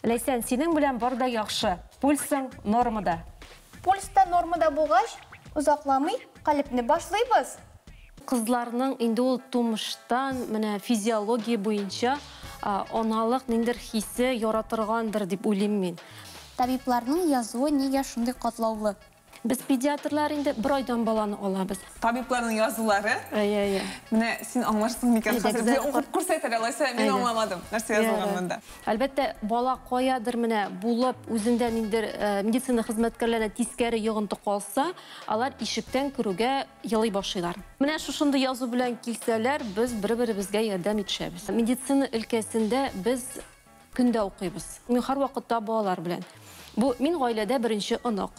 Ләйсән, синең белән бар да яхшы. Пульсың нормада. Пульс та нормада булгач, озакламый калепне башлыйбыз. Кызларның инде ул тумыштан менә физиология буенча аналык ниндер хисе яратыргандыр дип уйлыйм мин. Табибларның язуы нигә шундый катлаулы? Без педиатрлар инде бер айдан баланы алабыз. Табибларның язулары. Әйе, әйе. Менә син аңларсың микән хәзер? Безгә укып күрсәт әле, алайса мин аңламадым, нәрсә язылган монда. Әлбәттә, бала каядыр менә булып, үзендә ниндер медицина хезмәткәрләренә тискәре йогынты калса, алар ишектән керүгә елый башлыйлар. Менә шушындый язу белән килсәләр, без бер-беребезгә ярдәм итешәбез. Медицина өлкәсендә без көндә укыйбыз. Мин һәрвакытта балалар белән. Бу мин гаиләдә беренче онык.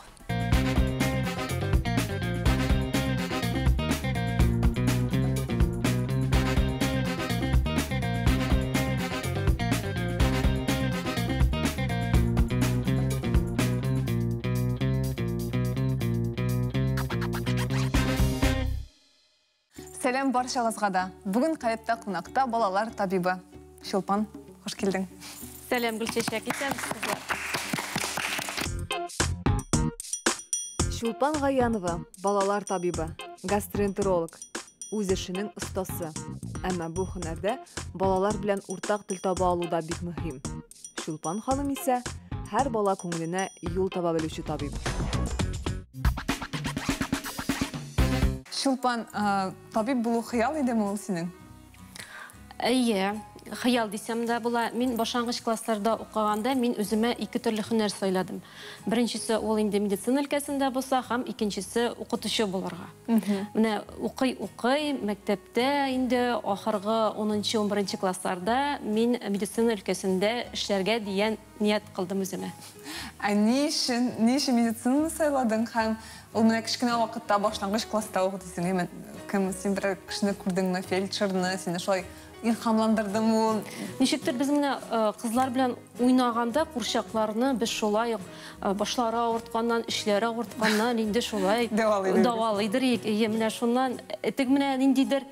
Сәлам баршагызга да. Бүген Калептә кунакта балалар табибы Чулпан, хуш килдең. Сәлам, Гөлчәчәк, исәнмесез, кызлар. Чулпан Гаянова, балалар табибы, гастроэнтеролог, үз эшенең остасы. Әмма бу һөнәрдә балалар белән уртак тел таба алу да бик мөһим. Чулпан ханым исә һәр бала күңеленә юл таба белүче табиб. Чулпан, табиб булу хыял идеме ул синең? Әйе, хыял дисәм дә була. Мин башлангыч классларда укыганда мин үземә ике төрле һөнәр сайладым. Беренчесе ул инде медицина өлкәсендә булса, һәм икенчесе укытучы булырга. Менә укый-укый мәктәптә инде ахыргы 10-11 классларда мин медицина өлкәсендә эшләргә дигән ният кылдым үземә. Ә ни өчен, ни өчен медицинаны сайладың һәм ул менә кечкенә вакытта башлангыч класста ук дисең, әйме, кем син берәр кешене күрдеңме, фельдшерны, сине шулай илһамландырдымы ул? Ничектер без менә кызлар белән уйнаганда курчакларны без шулай ук башлары авыртканнан, эчләре авыртканнан инде шулай дәвалыйдыр. Әйе, менә шуннан тег менә ниндидер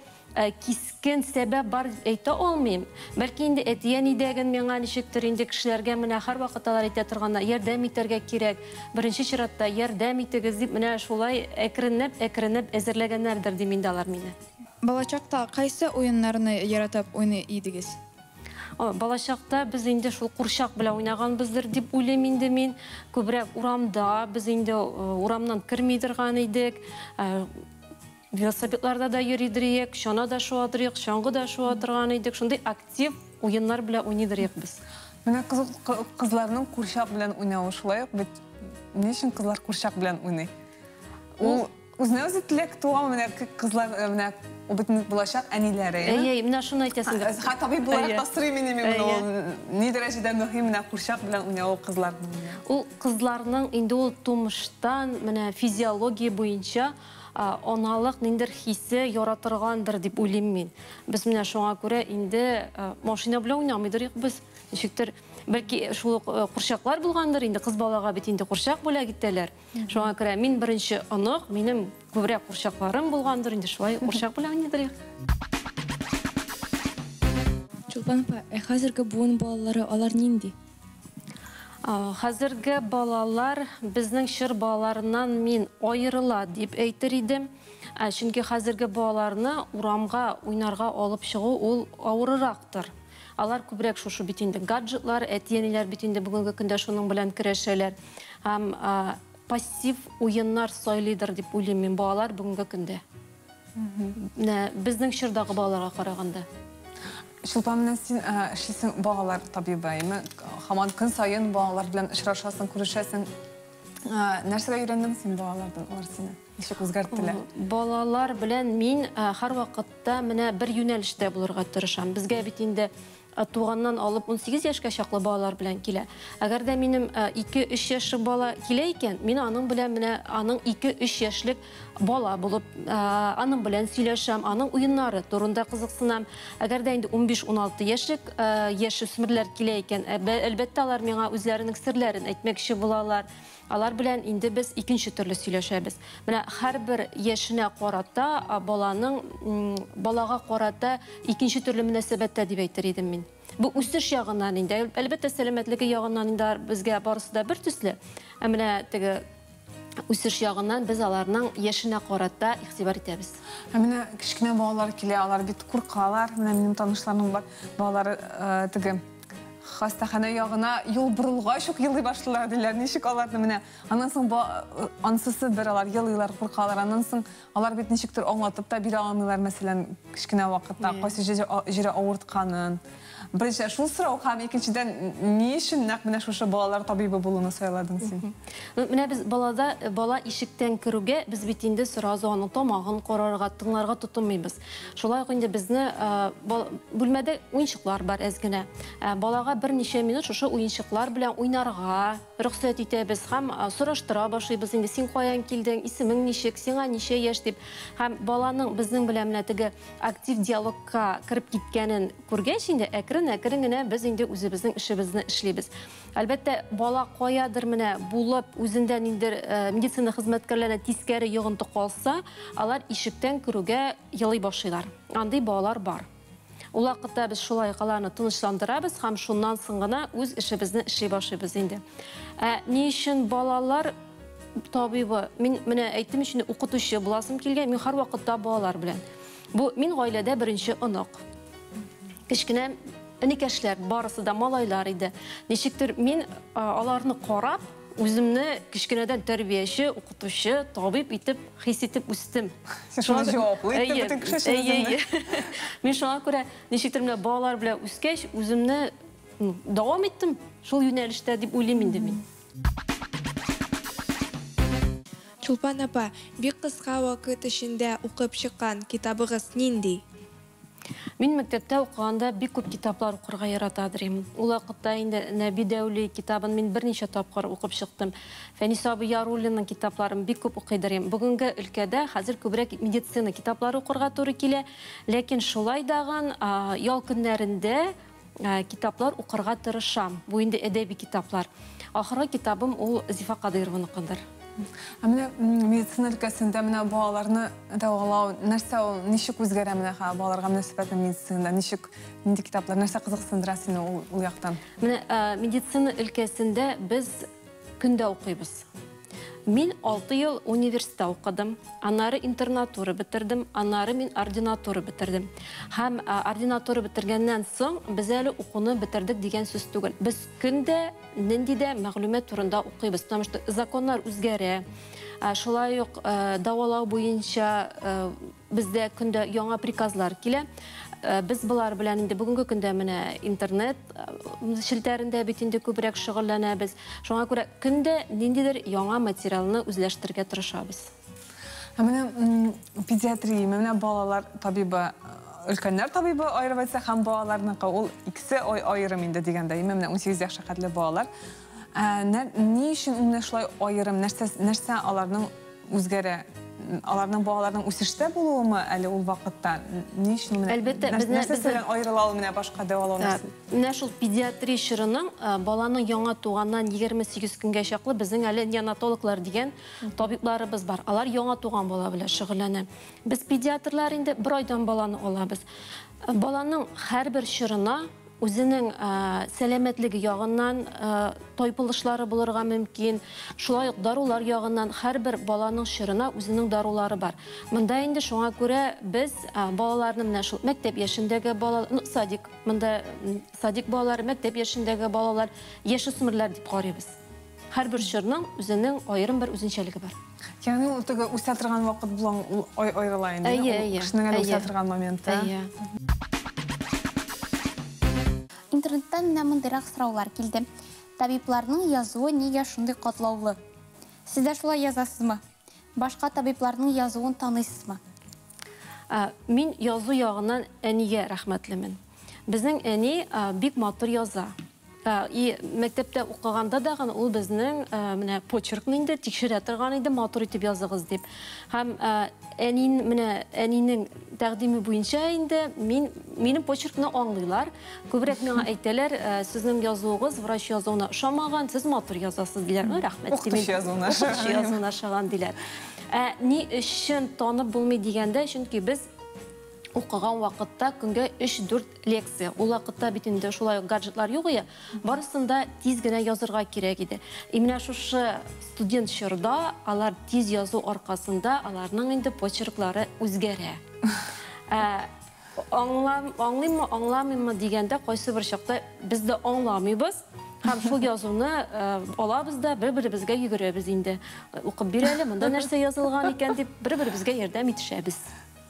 кискен сәбәп бар дип әйтә алмыйм. Бәлки инде әти-әнидәген миңа ничектер инде кешеләргә менә һәрвакыт алар әйтә торганнар, ярдәм итәргә кирәк, беренче чиратта ярдәм итегез дип менә шулай әкренләп-әкренләп әзерләгәннәрдер дим инде алар мине. Балачакта кайсы уеннарны яратып уйный идегез? Балачакта без инде шул курчак белән уйнаганбыздыр дип уйлыйм инде мин. Күбрәк урамда, без инде урамнан керми торган идек. Велосипедларда да йөридер, чана да шуадыр, чаңгы да шуа торган идек. Шундый актив уеннар белән уйныйдыр без. Менә кызларның курчак белән уйнавы шулай ук бит. Ни өчен кызлар курчак белән уйный? Ул үзенә үзе теләк туа, менә кызлар, менә ул бит булачак әниләре. Әйе, менә шуны әйтәсең. Ха, табиб буларак та сорыйм инде мин моны. Ул ни дәрәҗәдә мөһим менә курчак белән уйнавы кызларның? Ул кызларның инде ул тумыштан менә физиология буенча аналык ниндер хисе яратыргандыр дип уйлыйм мин. Без менә шуңа күрә инде машина белән уйнамыйдыр без. Ничектер, бәлки шул ук курчаклар булгандыр инде, кыз балага бит инде курчак бүләк итәләр. Шуңа күрә мин беренче онык, минем күбрәк курчакларым булгандыр инде, шулай курчак белән уйныйдыр. Чулпан апа, ә хәзерге буын балалары алар нинди? Хәзерге балалар безнең чор балаларыннан мин аерыла дип әйтер идем. Чөнки хәзерге балаларны урамга уйнарга алып чыгу ул авыррактыр. Алар күбрәк шушы бит инде гаджетлар, әти-әниләр бит инде бүгенге көндә шуның белән көрәшәләр. Һәм пассив уеннар сайлыйдыр дип уйлыйм мин балалар бүгенге көндә. Менә безнең чордагы балаларга караганда. Чулпан, менә син эшлисең балалар табибы, әйме? Һаман көн саен балалар белән очрашасың, күрешәсең. Нәрсәгә өйрәндең син балалардан? Алар сине ничек үзгәрттеләр? Балалар белән мин һәрвакытта менә бер юнәлештә булырга тырышам. Безгә бит инде туганнан алып 18 яшькә чаклы балалар белән килә. Әгәр дә минем 2-3 яшьлек бала килә икән, мин аның белән менә аның 2-3 яшьлек бала булып, аның белән сөйләшәм, аның уеннары турында кызыксынам. Әгәр дә инде 15-16 яшьлек яшүсмерләр килә икән, әлбәттә алар миңа үзләренең серләрен әйтмәкче булалар. Алар белән инде без икенче төрле сөйләшәбез. Менә һәрбер яшенә карата баланың балага карата икенче төрле мөнәсәбәттә дип әйтер идем мин. Бу үсеш ягыннан инде, әлбәттә, сәламәтлеге ягыннан инде безгә барысы да бер төсле. Ә менә теге үсеш ягыннан без аларның яшенә карата игътибар итәбез. Ә менә кечкенә балалар килә, алар бит куркалар. Менә минем танышларым бар, балалары теге хастаханә ягына юл борылгач ук елый башлыйлар диләр. Ничек аларны менә аннан соң ансысы бер алар елыйлар, куркалар. Аннан соң алар бит ничектер аңлатып та бирә алмыйлар, мәсәлән, кечкенә вакытта кайсы җире авыртканын. Беренче шул сорау һәм икенчедән, ни өчен нәкъ менә шушы балалар табибы булуны сайладың син? Менә без балада, бала ишектән керүгә без бит инде сразу аның тамагын карарга, тыңларга тотынмыйбыз. Шулай ук инде безне бүлмәдә уенчыклар бар әз генә. Балага берничә минут шушы уенчыклар белән уйнарга рөхсәт итәбез һәм сораштыра башлыйбыз инде: син каян килдең, исемең ничек, сиңа ничә яшь дип. Һәм баланың безнең белән менә теге актив диалогка кереп киткәнен күргәч инде әкрен-әкрен генә без инде үзебезнең эшебезне эшлибез. Әлбәттә, бала каядыр менә булып, үзендә ниндидер медицина хезмәткәрләренә тискәре йогынты калса, алар ишектән керүгә елый башлыйлар. Андый балалар бар. Ул вакытта без шулай аларны тынычландырабыз һәм шуннан соң гына үз эшебезне эшли башлыйбыз инде. Ә ни өчен балалар табибы? Мин менә әйттем өчен укытучы буласым килгән, мин һәрвакытта балалар белән. Бу мин гаиләдә беренче онык. Кечкенә энекәшләр, барысы да малайлар иде. Ничектер мин аларны карап, үземне кечкенәдән тәрбияче, укытучы, табиб итеп хис итеп үстем. Син шуны җаваплы иттең бөтен кеше өчен үзеңне. Мин шуңа күрә ничектер менә балалар белән үскәч, үземне дәвам иттем шул юнәлештә дип уйлыйм инде мин. Чулпан апа, бик кыска вакыт эчендә укып чыккан китабыгыз нинди? Мин мәктәптә укыганда бик күп китаплар укырга яратадыр идем. Ул вакытта инде Нәби Дәүли китабын мин берничә тапкыр укып чыктым. Фәнис абый Яруллинның китапларын бик күп укыйдыр идем. Бүгенге өлкәдә хәзер күбрәк медицина китаплары укырга туры килә, ләкин шулай дагын ял көннәрендә китаплар укырга тырышам. Бу инде әдәби китаплар. Ахыргы китабым ул Зифа Кадыйрованыкыдыр. Ә менә медицина өлкәсендә менә балаларны дәвалау, нәрсә ул, ничек үзгәрә менә балаларга мөнәсәбәт медицинада, ничек, нинди китаплар, нәрсә кызыксындыра сине ул яктан? Менә медицина өлкәсендә без көндә укыйбыз. Мин 6 ел университетта укыдым, аннары интернатура бетердем, аннары мин ординатура бетердем. Һәм ординатура бетергәннән соң без әле укуны бетердек дигән сүз түгел. Без көндә нинди дә мәгълүмат турында укыйбыз, потому что законнар үзгәрә. Шулай ук дәвалау буенча бездә көндә яңа приказлар килә. Без булар белән инде бүгенге көндә менә интернет челтәрендә бит инде күбрәк шөгыльләнәбез. Шуңа күрә көндә ниндидер яңа материалны үзләштерергә тырышабыз. Ә менә педиатрия, менә балалар табибы, өлкәннәр табибы аерып әйтсәк, һәм балаларныкы, ул икесе аерым инде дигәндә, менә 18 яшькә хәтле балалар. Ни өчен менә шулай аерым, нәрсә аларның үзгәрә? Аларның балаларның үсештә булуымы әле ул вакытта? Ни өчен менә? Әлбәттә, нәрсә белән аерыла ул менә башка дәвалау нәрсә? Менә шул педиатрия чорының баланың яңа туганнан 28 көнгә чаклы безнең әле неонатологлар дигән табибларыбыз бар. Алар яңа туган бала белән шөгыльләнә. Без педиатрлар инде бер айдан баланы алабыз. Баланың һәрбер чорына үзенең сәламәтлеге ягыннан тайпылышлары булырга мөмкин. Шулай ук дарулар ягыннан һәрбер баланың чорына үзенең дарулары бар. Монда инде шуңа күрә без балаларны менә шул мәктәп яшендәге балалар, ну, садик, монда садик балалары, мәктәп яшендәге балалар, яшүсмерләр дип карыйбыз. Һәрбер чорның үзенең аерым бер үзенчәлеге бар. Ягъни ул теге үсә торган вакыт булган ул аерыла инде. Әйе, әйе. Кешенең әле үсә торган моменты. Әйе. Интернеттан менә мондыйрак сораулар килде. Табибларның язуы нигә шундый катлаулы? Сез дә шулай язасызмы? Башка табибларның язуын таныйсызмы? Мин язу ягыннан әнигә рәхмәтлемен. Безнең әни бик матур яза. И мәктәптә укыганда да ул безнең менә почеркны инде тикшерә торган иде, матур итеп языгыз дип. Һәм менә әнинең тәкъдиме буенча инде минем почеркны аңлыйлар. Күбрәк миңа әйтәләр, сезнең язуыгыз врач язуына ошамаган, сез матур язасыз диләр. Рәхмәт. Укытучы язуына ошаган. Укытучы язуына ошаган диләр. Ни өчен танып булмый дигәндә, чөнки без Укыган вакытта көнгә 3-4 лекция. Ул вакытта бит инде шулай ук гаджетлар юк иде. Барысын да тиз генә язырга кирәк иде. И менә шушы студент чорда алар тиз язу аркасында аларның инде почерклары үзгәрә. Аңлыйммы, аңламыйммы дигәндә кайсы бер чакта без дә аңламыйбыз. Һәм шул язуны алабыз да бер-беребезгә йөгерәбез инде. Укып бир әле, монда нәрсә язылган икән дип бер-беребезгә ярдәм итешәбез.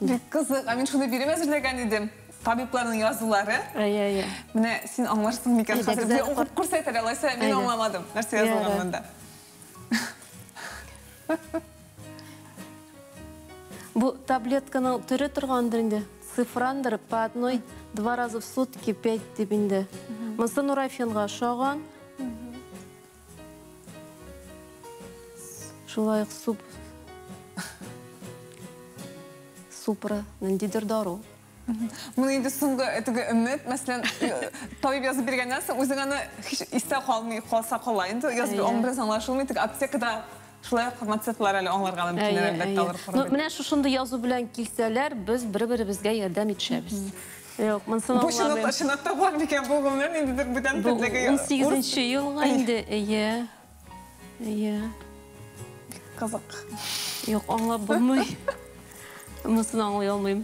Бик кызык. Ә мин шуны бирем әзерләгән идем. Табибларның язулары. Әйе, әйе. Менә син аңларсың микән хәзер? Укып күрсәт әле, алайса мин аңламадым. Нәрсә язылган монда? Бу таблетканың төре торгандыр инде. Цифрандыр по одной 2 раза в сутки 5 дип инде. Монысы нурофенга ошаган. Шулай ук суп. Супра, ниндидер дару. Моны инде соңгы теге өмет, мәсәлән, табиб язып биргәннән соң үзең аны һич истә калмый, калса кала инде, язып аң бераз аңлашылмый, теге аптекада шулай ук фармацевтлар әле аңларга мөмкиннәр, әлбәттә, алар карап. Менә шушындый язу белән килсәләр, без бер-беребезгә ярдәм итешәбез. Юк, монысын аңламыйм. Бу чынлыкта, чынлыкта бар микән бу гомумән, ниндидер бүтән телдәге 18 елга инде, әйе. Әйе. Кызык. Юк, аңлап булмый. Монысын аңлый алмыйм.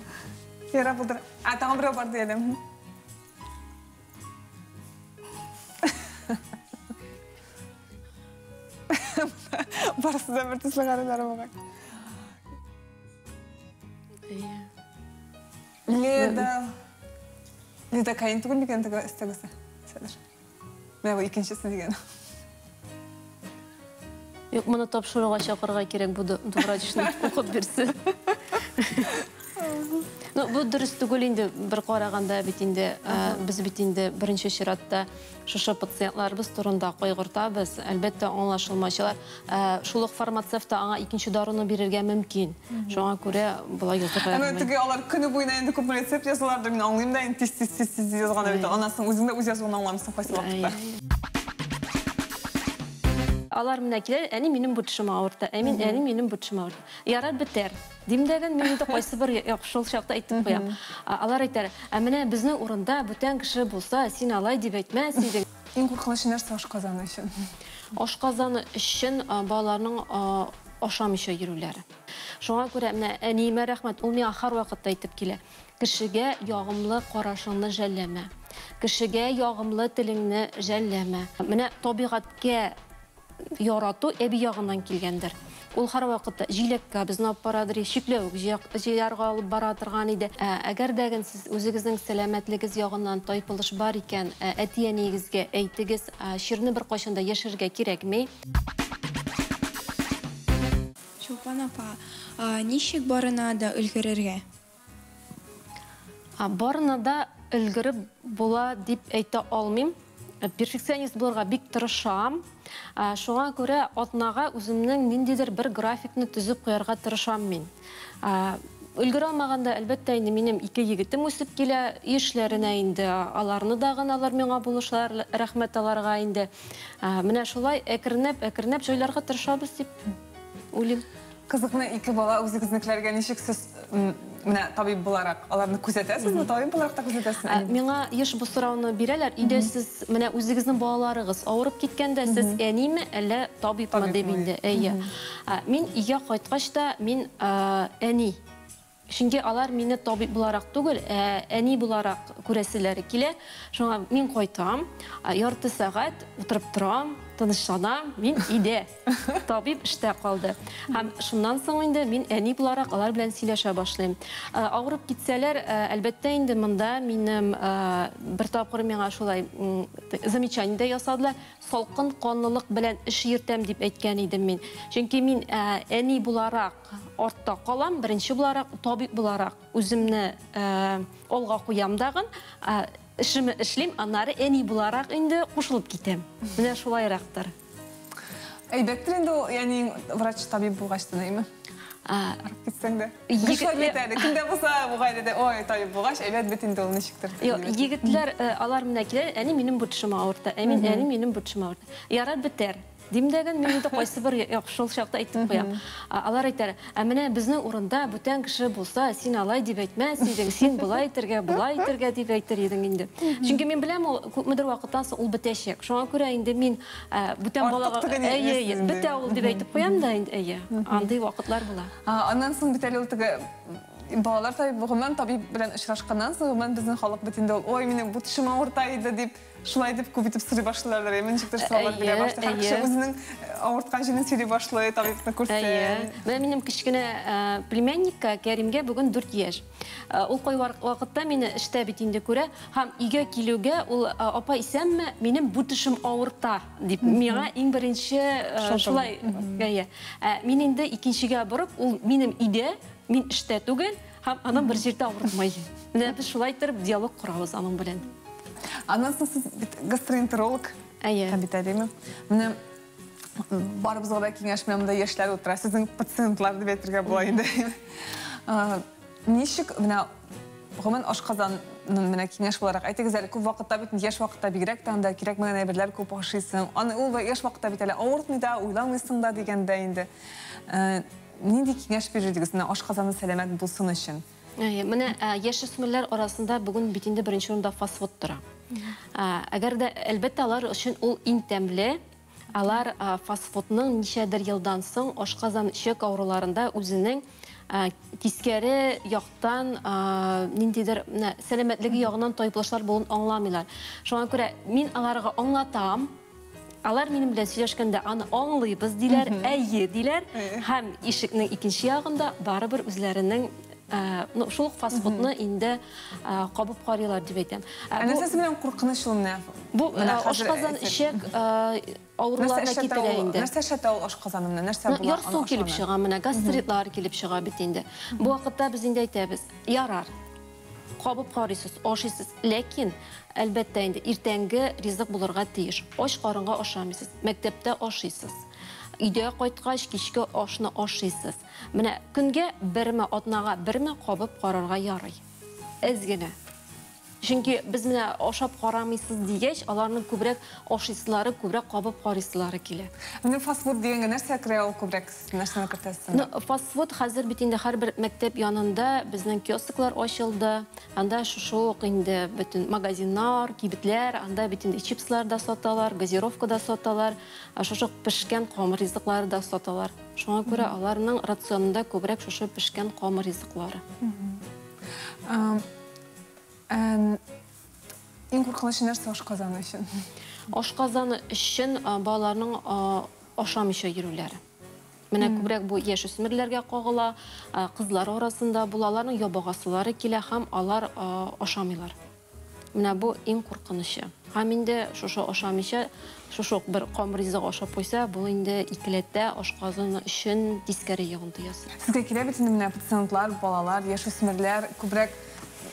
Ярар булдыр. Ә тагын берәү бар диялем. Барысы да бер төсле карыйлар бугай. Леда. Леда каин түгел микән теге өстәгесе? Сәдер. Менә бу икенчесе дигән. Юк, моны тапшыруга чакырырга кирәк, бу врачны укып бирсен. Ну, бу дөрес түгел инде, бер караганда бит инде, без бит инде беренче чиратта шушы пациентларыбыз турында кайгыртабыз. Әлбәттә, аңлашылмаучылар, шул ук фармацевт та аңа икенче даруны бирергә мөмкин. Шуңа күрә болай язырга Әмма ярамый. теге алар көне буена инде күпме рецепт язалардыр, мин аңлыйм да инде тиз-тиз-тиз-тиз язганда бит. Аннан соң үзең дә үз язуыңны аңламыйсың кайсы вакытта. Алар менә килә, әни минем бу тешем авырта, ә мин, әни минем бу тешем авырта. Ярар бетәр. Дим дәген, мин инде кайсы бер як шул чакта әйтеп куям. Алар әйтәр, ә менә безнең урында бүтән кеше булса, син алай дип әйтмәс идең. Иң куркынычы нәрсә ашказаны өчен? Ашказаны өчен балаларның ашамыйча йөрүләре. Шуңа күрә менә әниемә рәхмәт, ул миңа һәрвакытта әйтеп килә. Кешегә ягымлы карашыңны жәлләмә. Кешегә ягымлы телеңне жәлләмә. Менә табигатькә ярату әби ягыннан килгәндер. Ул һәрвакытта җиләккә безне алып барадыр, чикләвек җыярга алып бара торган иде. Әгәр дә сез үзегезнең сәламәтлегегез ягыннан тайпылыш бар икән, әти-әниегезгә әйтегез, чирне бер кайчан да яшерергә кирәкми. Чулпан апа, ничек барына да өлгерергә? Барына да өлгереп була дип әйтә алмыйм. Перфекционист булырга бик тырышам. Шуңа күрә атнага үземнең ниндидер бер графикны төзеп куярга тырышам мин. Өлгерә алмаганда, әлбәттә, инде минем ике егетем үсеп килә, эшләренә инде аларны да гына алар миңа булышалар, рәхмәт аларга инде. Менә шулай әкренләп, әкренләп җайларга тырышабыз дип уйлыйм. Кызык, менә ике бала үзегезнекеләргә ничек сез, менә табиб буларак аларны күзәтәсезме? Табиб буларак та күзәтәсезме? Миңа еш бу сорауны бирәләр. Өйдә сез менә үзегезнең балаларыгыз авырып киткәндә сез әниме, әллә табибмы дип инде. Әйе. Мин өйгә кайткач та мин әни. Чөнки алар мине табиб буларак түгел, ә әни буларак күрәселәре килә. Шуңа мин кайтам, ярты сәгать утырып торам, тынычланам, мин өйдә. Табиб эштә калды. Һәм шуннан соң инде мин әни буларак алар белән сөйләшә башлыйм. Авырып китсәләр, әлбәттә инде монда минем бер тапкыр миңа шулай замечание дә ясадылар. Салкын канлылык белән эш йөртәм дип әйткән идем мин. Чөнки мин әни буларак артта калам, беренче буларак, табиб буларак үземне алга куям дагын, эшемне эшлим, аннары әни буларак инде кушылып китәм. Менә шулайрактыр. Әйбәттер инде ул, ягъни врач табиб булгач та, әйме? Арып китсәң дә. Шулай бит әле, кемдә булса бу гаиләдә, ой, табиб булгач, әйбәт бит инде ул ничектер. Юк, егетләр, алар менә килә, әни минем бу тешем авырта, әни, әни минем бу тешем авырта. Ярар бетәр. Дим дәген, мин инде кайсы бер шул чакта әйтеп куям. Алар әйтәләр, ә менә безнең урында бүтән кеше булса, син алай дип әйтмәс идең, син болай итәргә, болай итәргә дип әйтер идең инде. Чөнки мин беләм, ул күпмедер вакыттан соң ул бетәчәк. Шуңа күрә инде мин бүтән балага әйе, бетә ул дип әйтеп куям да инде, әйе. Андый вакытлар була. Аннан соң бит әле ул теге балалар табиб, гомумән табиб белән очрашканнан соң, гомумән безнең халык бит инде ул, ой, минем бу тешем авырта иде дип, шулай дип күп итеп сорый башлыйлар, әйе, ничектер сораулар бирә башлый. Һәр кеше үзенең авырткан җирен сөйли башлый, табибны күрсә. Менә минем кечкенә племянникка Кәримгә бүген 4 яшь. Ул кай вакытта мине эштә бит инде күрә, һәм өйгә килүгә ул, апа, исәнме, минем бу тешем авырта дип, миңа иң беренче шулай, әйе. Мин инде икенчегә борып, ул минем өйдә, мин эштә түгел, һәм аның бер җирдә авыртмый. Менә без шулай итеп диалог корабыз аның белән. Аннан соң сез бит гастроэнтеролог. Әйе. Бит әйеме? Менә барыбызга да киңәш, менә монда яшьләр утыра, сезнең пациентлар дип әйтергә була инде. Ничек менә гомумән ашказанның менә киңәш буларак әйтегез әле, күп вакытта бит яшь вакытта бигрәк тә анда кирәкмәгән әйберләр күп ашыйсың. Аны ул яшь вакытта бит әле авыртмый да, уйламыйсың да дигәндә инде. Нинди киңәш бирер идегез менә ашказаны сәламәт булсын өчен? Менә яшүсмерләр арасында бүген бит инде беренче урында фастфуд тора. Әгәр дә, әлбәттә, алар өчен ул иң тәмле, алар фастфудның ничәдер елдан соң ашказан эчәк авыруларында үзенең тискәре яктан ниндидер сәламәтлеге ягыннан тайпылышлар булуын аңламыйлар. Шуңа күрә мин аларга аңлатам. Алар минем белән сөйләшкәндә аны аңлыйбыз диләр, әйе диләр, һәм ишекнең икенче ягында барыбер үзләренең шул ук фастфудны инде кабып карыйлар дип әйтәм. Ә нәрсәсе белән куркыныч ул менә? Бу ашказан эчәк авыруларына китерә инде. Нәрсә эшләтә ул ашказаны менә? Нәрсә була? Ярсу килеп чыга менә, гастритлар килеп чыга бит инде. Бу вакытта без инде әйтәбез, ярар, кабып карыйсыз, ашыйсыз, ләкин әлбәттә инде иртәнге ризык булырга тиеш. Ач карынга ашамыйсыз, мәктәптә ашыйсыз. Өйдә кайткач кичке ашны ашыйсыз. Менә көнгә берме, атнага берме кабып карарга ярый. Әз генә. Чөнки без менә ашап карамыйсыз дигәч, аларның күбрәк ашыйсылары, күбрәк кабып карыйсылары килә. Менә фастфуд дигәнгә нәрсә керә ул күбрәк? Нәрсәне кертәсез? Ну, фастфуд хәзер бит инде һәрбер мәктәп янында безнең киосклар ачылды. Анда шушы ук инде бөтен магазиннар, кибетләр, анда бит инде чипслар да саталар, газировка да саталар, шушы ук пешкән камыр ризыклары да саталар. Шуңа күрә аларның рационында күбрәк шушы пешкән камыр ризыклары. Иң куркынычы нәрсә ашказаны өчен? Ашказаны өчен балаларның ашамыйча йөрүләре. Менә күбрәк бу яшүсмерләргә кагыла, кызлар арасында булаларның ябагасылары килә һәм алар ашамыйлар. Менә бу иң куркынычы. Һәм инде шушы ашамыйча, шушы ук бер камыр ризык ашап куйса, бу инде икеләтә ашказаны өчен тискәре йогынты ясый. Сезгә килә бит инде менә пациентлар, балалар, яшүсмерләр күбрәк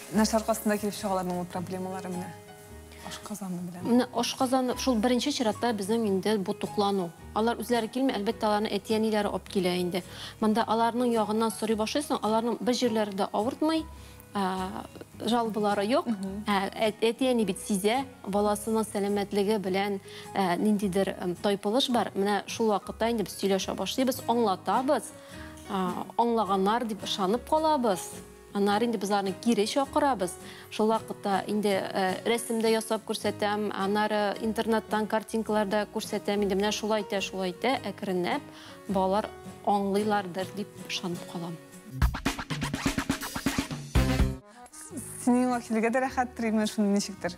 нәрсә аркасында килеп чыгалар ул проблемалары менә ашказаны белән? Менә ашказаны шул беренче чиратта безнең инде бу туклану. Алар үзләре килми, әлбәттә, аларны әти-әниләре алып килә инде. Монда аларның ягыннан сорый башлыйсың, аларның бер җирләре дә авыртмый, жалобалары юк. Әти-әни бит сизә, баласының сәламәтлеге белән ниндидер тайпылыш бар. Менә шул вакытта инде без сөйләшә башлыйбыз, аңлатабыз, аңлаганнар дип ышанып калабыз. Аннары инде без аларны кире чакырабыз. Шул вакытта инде рәсемдә ясап күрсәтәм, аннары интернеттан картинкаларда күрсәтәм. Инде менә шулай итә, шулай итә, әкренләп балалар аңлыйлардыр дип ышанып калам. Синең килергә дә рәхәт тримме шуны ничектер?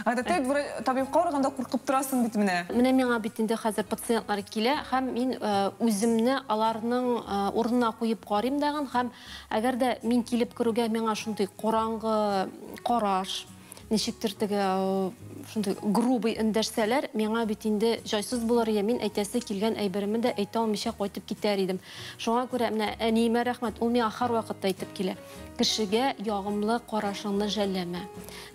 Гадәттә табибка барганда куркып торасың бит менә. Менә миңа бит инде хәзер пациентлар килә һәм мин үземне аларның урынына куеп карыйм дагын, һәм әгәр дә мин килеп керүгә миңа шундый караңгы караш, ничектер теге шундый грубый эндәшсәләр, миңа бит инде җайсыз булыр, я мин әйтәсе килгән әйберемне дә әйтә алмыйча кайтып китәр идем. Шуңа күрә менә әниемә рәхмәт, ул миңа һәрвакытта әйтеп килә. Кешегә ягымлы карашыңны жәлләмә.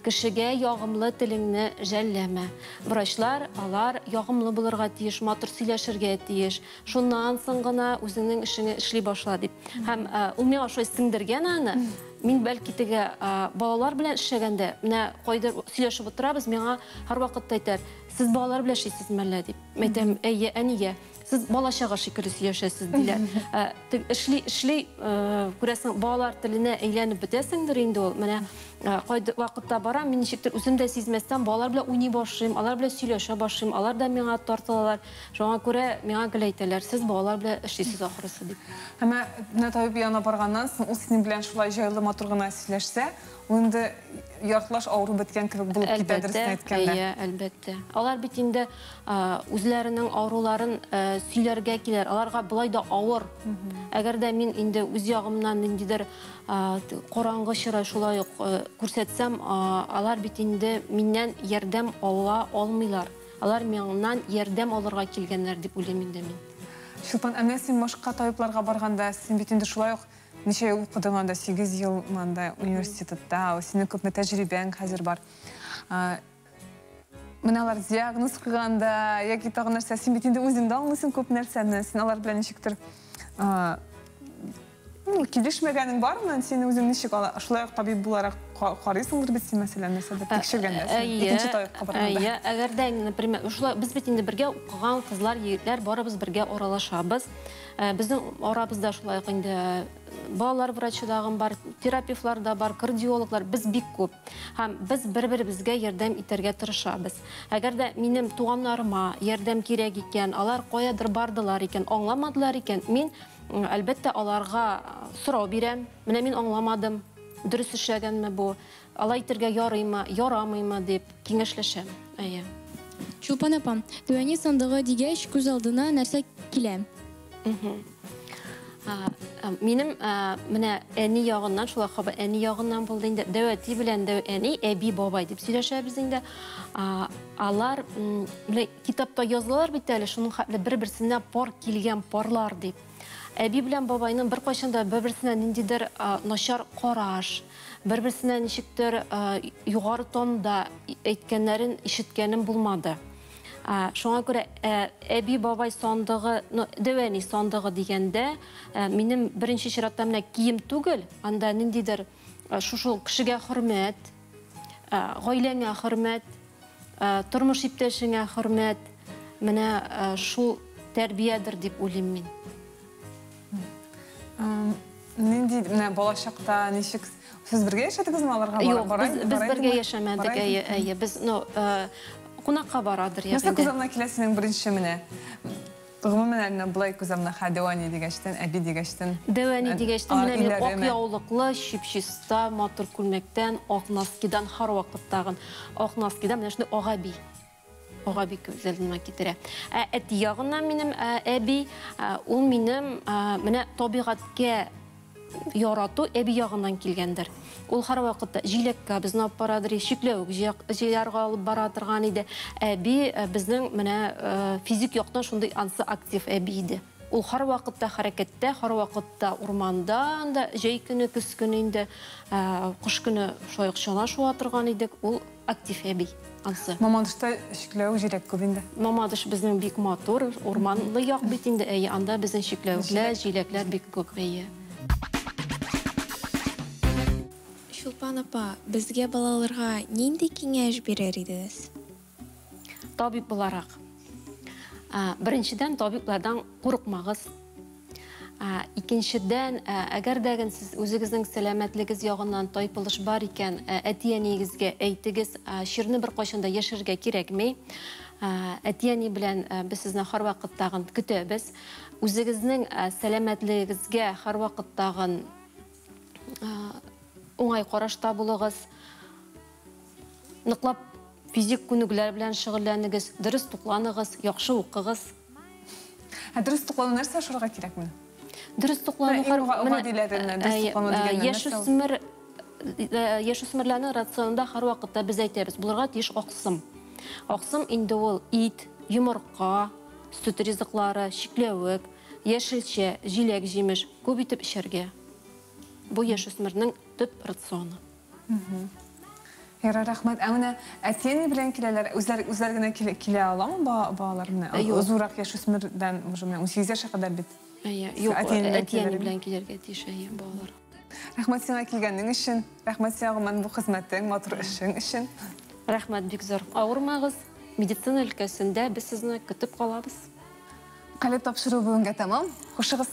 Кешегә ягымлы телеңне жәлләмә. Врачлар, алар ягымлы булырга тиеш, матур сөйләшергә тиеш. Шуннан соң гына үзеңнең эшеңне эшли башла дип. Һәм ул миңа шулай сеңдергән аны. Мин бәлки теге балалар белән эшләгәндә, менә кайда сөйләшеп утырабыз, миңа һәрвакытта әйтәр, сез балалар белән эшлисезме әллә дип. Мин әйтәм, әйе, ә нигә? Сез бала-чага шикелле сөйләшәсез, диләр. Эшли, эшли, күрәсең, балалар теленә әйләнеп бетәсеңдер инде ул. Менә кайда вакытта барам, мин ничектер үзем дә сизмәстән балалар белән уйный башлыйм, алар белән сөйләшә башлыйм, алар да миңа тартылалар. Шуңа күрә миңа гел әйтәләр, сез балалар белән эшлисез ахрысы дип. Әмма менә табиб янына барганнан соң, ул синең белән шулай җайлы, матур гына сөйләшсә, ул инде яртылаш авыру беткән кебек булып китә, дөресен әйткәндә. Әйе, әлбәттә. Алар бит инде үзләренең авыруларын сөйләргә киләр. Аларга болай да авыр. Әгәр дә мин инде үз ягымнан ниндидер караңгы чырай шулай ук күрсәтсәм, алар бит инде миннән ярдәм ала алмыйлар. Алар миңнан ярдәм алырга килгәннәр дип уйлыйм инде мин. Чулпан, ә менә син башка табибларга барганда, син бит инде шулай ук ничә ел укыдың анда, 8 ел монда университетта, синең күпме тәҗрибәң хәзер бар. Менә алар диагноз куйганда яки тагын нәрсә, син бит инде үзең дә аңлыйсың күп нәрсәне, син алар белән ничектер килешмәгәнең бармы? Син үзең ничек шулай ук табиб буларак карыйсыңдыр бит син, мәсәлән, нәрсәдер тикшергәндә, икенче табибка барганда. Әйе, әгәр дә, например, шулай без бит инде бергә укыган кызлар, егетләр барыбыз бергә аралашабыз. Безнең арабызда шулай ук инде балалар врачы дагы бар, терапевтлар да бар, кардиологлар, без бик күп. Һәм без бер-беребезгә ярдәм итәргә тырышабыз. Әгәр дә минем туганнарыма ярдәм кирәк икән, алар каядыр бардылар икән, аңламадылар икән, мин әлбәттә аларга сорау бирәм. Менә мин аңламадым, дөрес эшләгәнме бу, алай итәргә ярыймы, ярамыймы дип киңәшләшәм. Әйе. Чулпан апа, дәүәни сандыгы дигәч, күз алдына нәрсә килә? Минем менә әни ягыннан, шулай хабар әни ягыннан булды инде. Дәү әти белән дәү әни, әби, бабай дип сөйләшәбез инде. Алар менә китапта язылалар бит әле, шуның хәтле бер-берсенә пар килгән парлар дип. Әби белән бабайның бер кайчан да бер-берсенә ниндидер начар караш, бер-берсенә ничектер югары тонда әйткәннәрен ишеткәнем булмады. Шуңа күрә әби бабай сандыгы, дәү әни сандыгы дигәндә, минем беренче чиратта менә кием түгел, анда ниндидер шушы кешегә хөрмәт, гаиләңә хөрмәт, тормыш иптәшеңә хөрмәт, менә шул тәрбиядер дип уйлыйм мин. Нинди менә балачакта ничек сез бергә яшәдегезме аларга? Юк, без бергә яшәмәдек, әйе, әйе. Без, ну, кунакка барадыр Нәрсә күз алдына килә синең беренче менә? Гомумән әле былай күз алдына ха дәү әни дигәчтен, әби дигәчтен. Дәү әни дигәчтен, менә мин ак яулыклы, чип-чиста, матур күлмәктән, ак носкидан һәрвакыттагы ак носкидан менә шундый ак әби. Ак әби күз алдына китерә. Ә әти ягыннан минем әби, ул минем менә табигатькә ярату әби ягыннан килгәндер. Ул һәрвакытта җиләккә безне алып барадыр, чикләвек җыярга алып бара торган иде. Әби безнең менә физик яктан шундый ансы актив әби иде. Ул һәрвакытта хәрәкәттә, һәрвакытта урманда, анда җәй көне, көз көне инде, кыш көне шулай ук чана шуа торган идек. Ул актив әби ансы. Мамадышта чикләвек җиләк күп инде. Мамадыш безнең бик матур, урманлы як бит инде, әйе, анда безнең чикләвекләр, җиләкләр бик күп, әйе. Чулпан апа, безгә балаларга нинди киңәш бирер идегез? Табиб буларак. Беренчедән, табиблардан курыкмагыз. Икенчедән, әгәр дә сез үзегезнең сәламәтлегегез ягыннан тайпылыш бар икән, әти-әниегезгә әйтегез, чирне бер кайчан да яшерергә кирәкми. Әти-әни белән без сезне һәрвакыттагын көтәбез. Үзегезнең сәламәтлегегезгә һәрвакыттагын уңай карашта булыгыз. Ныклап физик күнегүләр белән шөгыльләнегез, дөрес тукланыгыз, яхшы укыгыз. Ә дөрес туклану нәрсә ашарга кирәкме? Дөрес туклану Менә иң гадиләреннән дөрес туклану дигәннән нәрсә ул? Яшүсмерләрнең рационында һәрвакытта без әйтәбез, булырга тиеш аксым. Аксым инде ул ит, йомырка, сөт ризыклары, чикләвек, яшелчә, җиләк-җимеш күп итеп эчәргә. Бу яшүсмернең төп рационы. Ярар, рәхмәт. Ә менә әти-әни белән киләләр, үзләр генә килә аламы балалар менә? Юк. Зуррак яшүсмердән, уже менә 18 яшькә кадәр бит. Әйе, юк, Әти-әни белән әти-әни киләләр. белән килергә тиеш, әйе, балалар. Рәхмәт сиңа килгәнең өчен. Рәхмәт сиңа гомумән бу хезмәтең, матур эшең өчен. Рәхмәт бик зур. Авырмагыз. Медицина өлкәсендә без сезне көтеп калабыз. Калеб тапшыруы бүгенгә тәмам. Хушыгыз.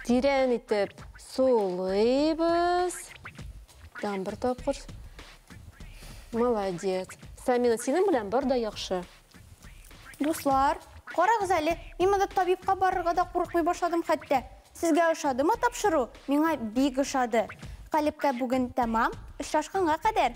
Тирән итеп сулыйбыз. Тагын бер тапкыр. Молодец. Самина, синең белән бар да яхшы. Дуслар, карагыз әле, мин монда табибка барырга да курыкмый башладым хәтта. Сезгә ошадымы тапшыру? Миңа бик ошады. Калебкә бүген тәмам. Очрашканга кадәр.